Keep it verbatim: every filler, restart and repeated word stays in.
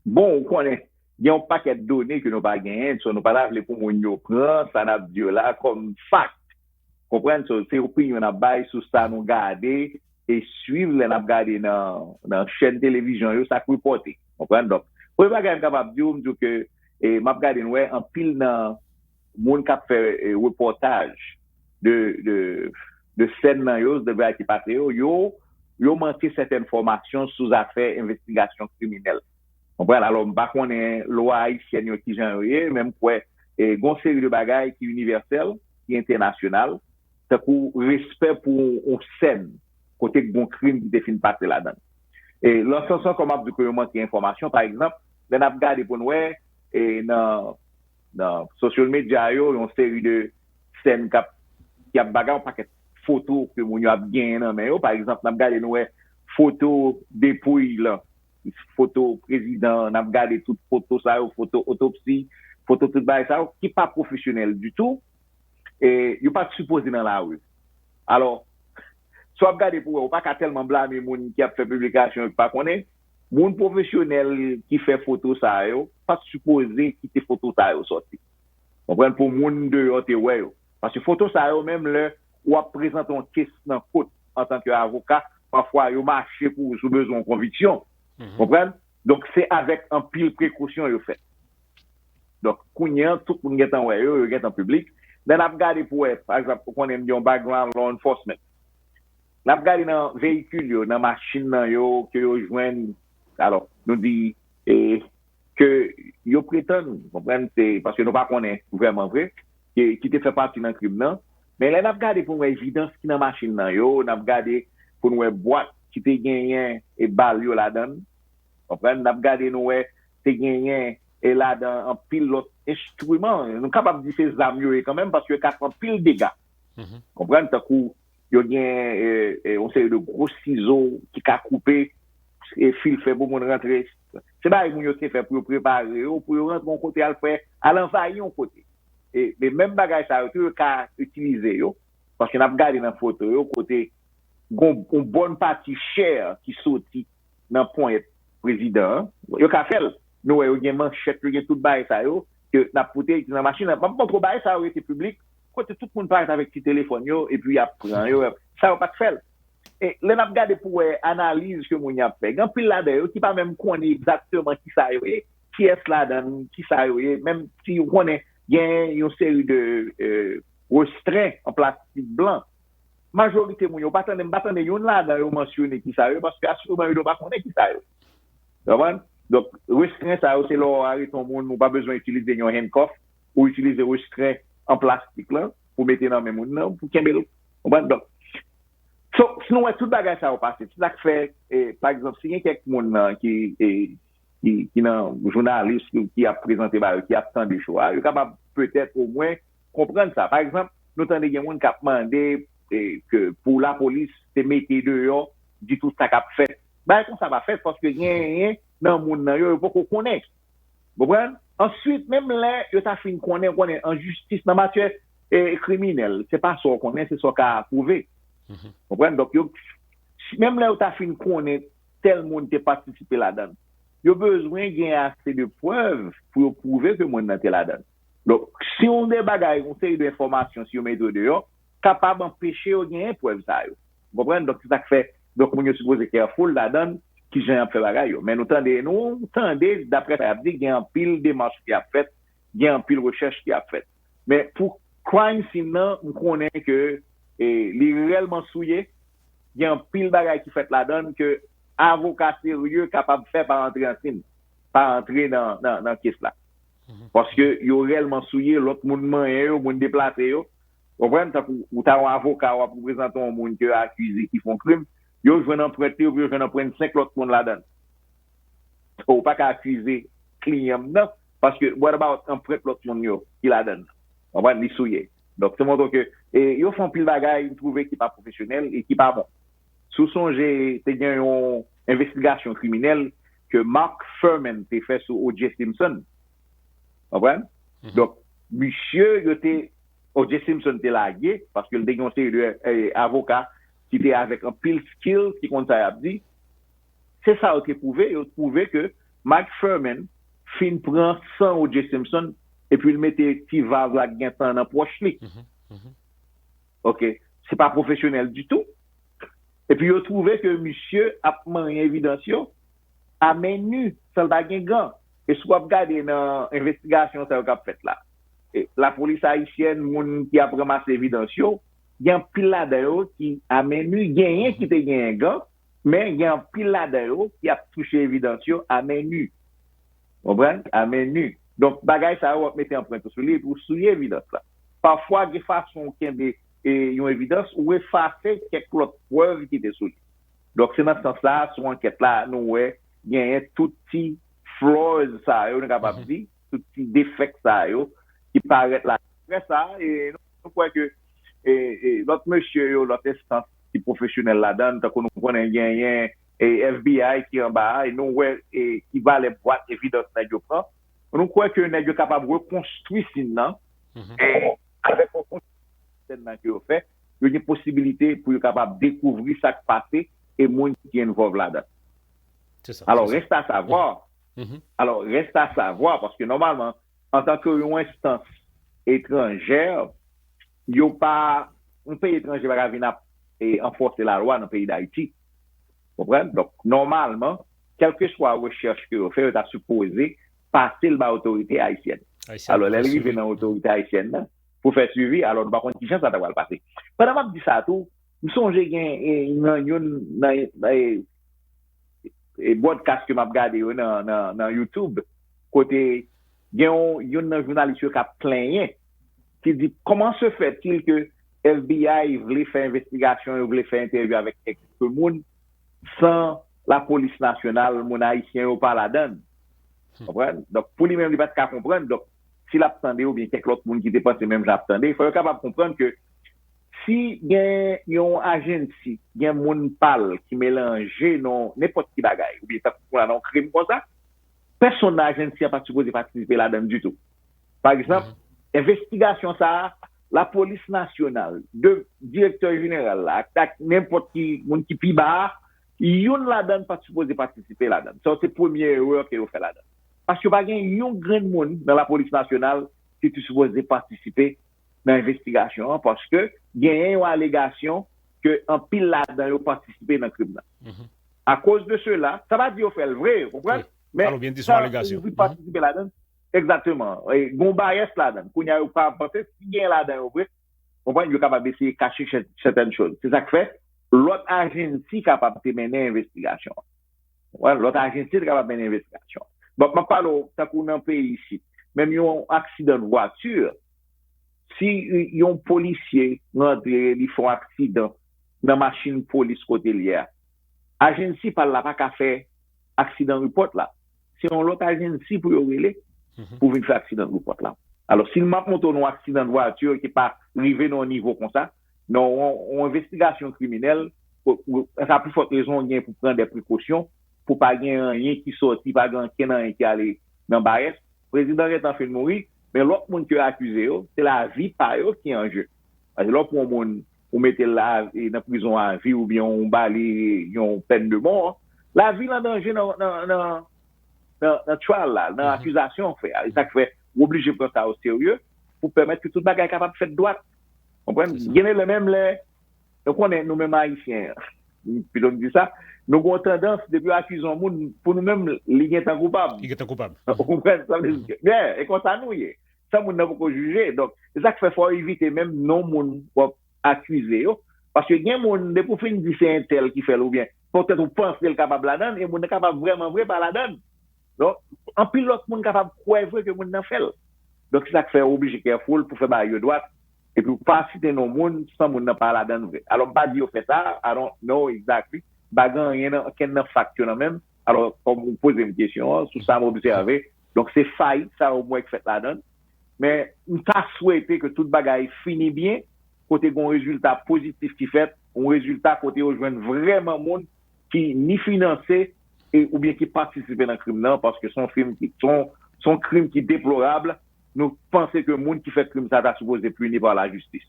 Bon, ou konnen, gen yon pakèt done ke nou pa genyen, so nou pa ta vle pou moun yo pran sa n ap di yo la kòm fakt. Konprann? So, se opinyon n ap bay sou sa nou gade e swiv lè n ap gade nan, nan chèn televizyon yo, sa k repòte. Konprann? Donk, premye bagay m kapab di w, m di w ke e, m ap gade, nou wè anpil nan moun k ap fè e, repòtaj de, de, de sèn nan yo, de bagay ki pase yo, yo, yo manke sètèn fòmasyon sou zafè envestigasyon kriminèl. Konprann? Alò, m pa konnen lwa ayisyèn yo kijan yo ye, men m kwè e, gon seri de bagay ki inivèsèl, ki entènasyonal, tankou respè pou yon sèn kote gon krim ki te fin pase ladan l. E nan sans ankò, m ap di ke yo manke enfòmasyon. Pa egzanp, lè n ap gade pou n wè e nan, nan social media yo, yon seri de sèn k ap, ki ap bagay, yon pakèt foto ke moun yo ap genyen nan men yo. Pa egzanp, n ap gade, nou wè foto depouy lan, foto prezidan, n ap gade tout foto sa yo, foto otopsi, foto tout bagay sa yo, ki pa pwofesyonèl ditou, e yo pa t sipoze nan lari. Alò, si w ap gade pou wè, ou pa ka tèlman blame moun ki ap fè piblikasyon yo ki pa konnen. Moun pwofesyonèl ki fè foto sa yo pa t sipoze kite foto sa yo sòti. Konprann? Pou moun deyò te wè yo. Paske foto sa yo, menm lè w ap prezante yon kes nan kot antanke avoka, pafwa yo mache pou ou si w bezwen yon konviksyon. Konprann? Donk, se avèk anpil prekosyon yo fèt. Donk, kounye a, tout moun gentan wè yo, yo gentan piblik. Lè n ap gade pou wè, pa egzanp, ou konnen m gen yon background law enforcement. N ap gade nan veyikil yo, nan machin nan yo, ke yo jwenn, alò, nou di, e, ke yo pretann, konprann, se paske nou pa konnen vrèman vre, ki, ki te fè pati nan krim nan. Men lè n ap gade pou n wè evidans ki nan machin nan yo, n ap gade pou n wè bwat ki te genyen e bal yo ladan l. Konprann? N ap gade, nou wè te genyen e ladan anpil lòt enstriman. Nou kapab di se zam yo ye kanmenm, paske yo ka fè anpil dega. Konprann? Tankou yo gen e, e, yon seri de gwo sizo ki ka koupe e fil fè pou moun rantre. Se bagay moun yo te fè pou yo prepare yo, pou yo rantre yon kote al fè, al anvayi yon kote. E, e menm bagay sa yo tou, yo ka itilize yo. Paske n ap gade nan foto yo, kote gon, yon bòn pati chè ki soti nan ponyèt prezidan an. Yo ka fè l. Nou wè, yo gen manchèt, yo gen tout bagay sa yo, ke n ap pote nan machin nan. M ap montre w bagay sa yo rete piblik, kote tout moun parèt avèk ti telefòn yo, epi y ap pran yo. Sa yo pa t fè l. E lè n ap gade pou wè analiz ke moun yo ap fè, gen anpil ladan yo ki pa menm konnen egzakteman ki sa yo ye, kiyès ladan l, ki sa yo ye, menm si yo konnen gen yon seri de e, restren an plastik blan. Majorite moun yo pa tande, m pa tande youn ladan yo mansyone ki sa yo, paske asireman yo pa konnen ki sa yo. Konprann? Donk, restren sa yo, se lè w arete yon moun, ou pa bezwen itilize yon handcuff, ou itilize restren an plastik lan pou mete nan men moun nan, pou kenbe l. Konprann? Donk, so, si nou wè tout bagay sa yo pase, se sa k fè, e, pa egzanp, si gen kèk moun nan ki, e, ki, ki nan jounalis ki, ki ap prezante ba yo, ki ap tande cho a, yo kapab petèt omwen konprann sa. Pa egzanp, nou tande gen moun k ap mande e, ke pou lapolis te mete deyò, di tout sa k ap fèt. Bagay konsa pa fèt, paske genyen nan moun nan yo, yo poko konnen. Konprann? Answit, menm lè yo ta fin konnen, konnen an jistis nan matyè e, kriminèl, se pa sa w konnen, se sa w ka pwouve. Konprann? Donk, yo, menm lè yo ta fin konnen tèl moun te patisipe ladan l, yo bezwen gen ase de prèv pou yo pwouve ke moun nan te ladan l. Donk, si yon de bagay, yon seri de enfòmasyon, si yo mete yo deyò, kapab anpeche yo genyen prèv sa yo. Ou konprann? Donk, se sa k fè, donk, moun yo sipoze careful ladan kijan y ap fè bagay yo. Men nou tande, nou tande, daprè sa y ap di, gen anpil demach ki ap fèt, gen anpil rechèch ki ap fèt. Men pou crime scene nan, m konnen ke e, li rèlman souye, gen anpil bagay ki fèt ladan l ke avoka serye kapab fè pa antre an sin, pa antre nan, nan, nan kes la. Paske yo rèlman souye, lòt moun manyen yo, moun deplase yo. Konprann? Tankou ou ta yon avoka, w ap reprezante yon moun ke yo akize ki fè yon krim, yo jwenn anprent li, epi yo jwenn anprent senk lòt moun ladan l. Ou pa ka akize kliyan m nan, paske what about anprent lòt moun yo ki ladan l? Konprann? Li souye. Donk, se montre ke e, yo fè anpil bagay, m twouve ki pa pwofesyonèl e ki pa bon. Si w sonje, te gen yon envestigasyon kriminèl ke Mark Fuhrman te fè sou O J Simpson. Konprann? Donk, misye, yo te, O J Simpson te lage, paske l te gen yon seri de e, avoka ki te avèk anpil skill, ki konn sa y ap di. Se sa yo te pwouve, yo pwouve ke Mike Furman fin pran san O J Simpson epi l mete ti vav la k gen san nan pòch li. Ok, se pa pwofesyonèl ditou. Epi yo twouve ke misye ap manyen evidans yo a men ni, san l pa gen gan. E si w ap gade nan envestigasyon sa yo k ap fèt la, e, lapolis ayisyèn, moun ki ap ranmase evidans yo, gen anpil ladan yo ki a men ni, genyen ki te genyen gan, men gen anpil ladan yo ki ap touche evidans yo a men ni. Konprann? A men ni. Donk, bagay sa yo w ap mete anprent ou sou li epi w souye evidans la. Pafwa, gen fason ou kenbe e, yon evidans, ou efase kèk lòt prèv ki te sou li. Donk, se nan sans sa a, sou ankèt la, nou wè genyen tout ti flaws sa yo, nou kapab di, tout ti defèk sa yo ki parèt la. Apre sa, e, nou, nou kwè ke e, e, lòt mesye yo, lòt enstans ki pwofesyonèl ladan l, tankou nou konnen genyen e, F B I ki anba a, e nou wè e, ki valè bwat evidans nèg yo pran. Nou kwè ke nèg yo kapab rekonstwi sin nan, e, avèk rekonstwi sèn nan ke yo fè, yo gen posibilite pou yo kapab dekouvri sa k pase e moun ki envòlv ladan l. Alò, reste à savoir. Alò, reste à savoir, paske nòmalman, antanke yon enstans etranjè, yo pa, yon peyi etranje pa ka vin ap e, anfòse lalwa nan peyi Dayiti. Konprann? Donk, nòmalman, kèlkeswa rechèch ke yo fè, yo ta sipoze pase l ba otorite ayisyèn. Alò, lè l rive nan otorite ayisyèn nan, pou fè swivi, alò, nou pa konn kijan sa ta pral pase. Pandan m ap di sa tou, m sonje gen e, nan youn nan e, e, broadcast ke m ap gade yo nan, nan, nan YouTube, kote gen yon, youn nan jounalis yo k ap plenyen, ki di, comment se fait-il que F B I vle fè envestigasyon, yo vle fè entèvyou avèk kèk moun, san lapolis nasyonal, moun ayisyen yo pa ladan l. Konprann? Donk, pou li menm, li pa t ka konprann. Donk, si l ap tande oubyen kèk lòt moun ki te panse menm jan ap tande, fò yo kapab konprann ke si gen yon ajansi, gen moun pa l ki melanje nan nenpòt ki bagay, oubyen tankou kounye a nan yon krim konsa, pèsonn nan ajansi an pa t sipoze patisipe ladan l ditou. Pa egzanp, envestigasyon sa a, lapolis nasyonal, de direktè jeneral la, ak, ak nenpòt ki moun ki pi ba a, youn ladan l pa t sipoze patisipe ladan l. Sa se premye erè ke yo fè ladan l. Paske pa gen yon grenn moun nan lapolis nasyonal ki te sipoze patisipe nan envestigasyon an, paske genyen yon alegasyon ke anpil ladan yo patisipe nan krim nan. Akoz de sela, sa pa di yo fè l vre, ou konprann? Men, sa yo di patisipe ladan, egzakteman. E, gon bayès ladan. Kounye a, yo pa panse si gen ladan yo vre, konprann, yo kapab eseye kache sè-, sètèn choz. Se sa k fè, lòt ajansi kapab te mennen envestigasyon an. Wè, lòt ajansi te kapab mennen envestigasyon. Donk, m ap pale w tankou nan peyi isit. Menm yon aksidan de vwati, si yon polisye rantre, li fè yon aksidan nan machin polis kote l ye a, ajansi pa l la pa ka fè aksidan report la. Se yon lòt ajansi pou yo rele pou vin fè aksidan report la. Alò, si m ap montre w yon aksidan de vwati ki pa rive nan yon nivo konsa, nan yon, yon envestigasyon kriminèl, ou, ou, sa pi fòt rezon w gen pou pran de prekosyon, pou pa gen anyen ki sòti, pa gen ankenn anyen ki ale nan bayès. Prezidan gentan fin mouri, men lòt moun ke yo akize yo, se lavi pa yo ki an je. Paske lè w pran yon moun, ou mete l la, e, nan prizon avi oubyen ou ba li yon pèn de mò, lavi l an danje nan, nan, nan, nan, nan trial la, nan akizasyon w fè a. E sa k fè, w oblije pran sa o serye pou pèmèt ke tout bagay kapab fèt dwat. Konprann? Gen de lè menm lè, nou konnen nou menm Ayisyen, pito m di sa, nou gen yon tandans, depi yo akize yon moun, pou nou menm, li gentan koupab. Li gentan koupab. Ou konprann sa m vle di? Byen, e konsa nou ye. San moun nan poko jije. Donk, se sa k fè fò w evite menm non moun w ap akize yo. Paske gen moun, depi w fin di se entèl ki fè l, oubyen petèt ou panse l kapab ladan l, e moun nan kapab vrèman vre pa ladan l. Donk, anpil lòt moun kapab kwè vre ke moun nan fè l. Donk, se sa k fè w oblije careful pou fè bagay yo dwat, epi w pa site non moun san moun nan pa ladan l vre. Alò, m pa di yo fè sa, I don't know exactly, m pa gen anyen nan, kenn nan fact yo nan men m. Alò, kòm ou poze m kesyon an, sou sa m obsève, donk se fayit sa yo m wè k fèt ladan l. Men, m ta swete ke tout bagay fini byen, kote gen yon rezilta pozitif ki fèt, yon rezilta kote yo jwenn vrèman moun ki ni finanse e, oubyen ki patisipe nan krim nan, paske se yon krim ki, se yon, se yon krim ki deplorab. Nou panse ke moun ki fè krim sa ta sipoze pini pa lajistis.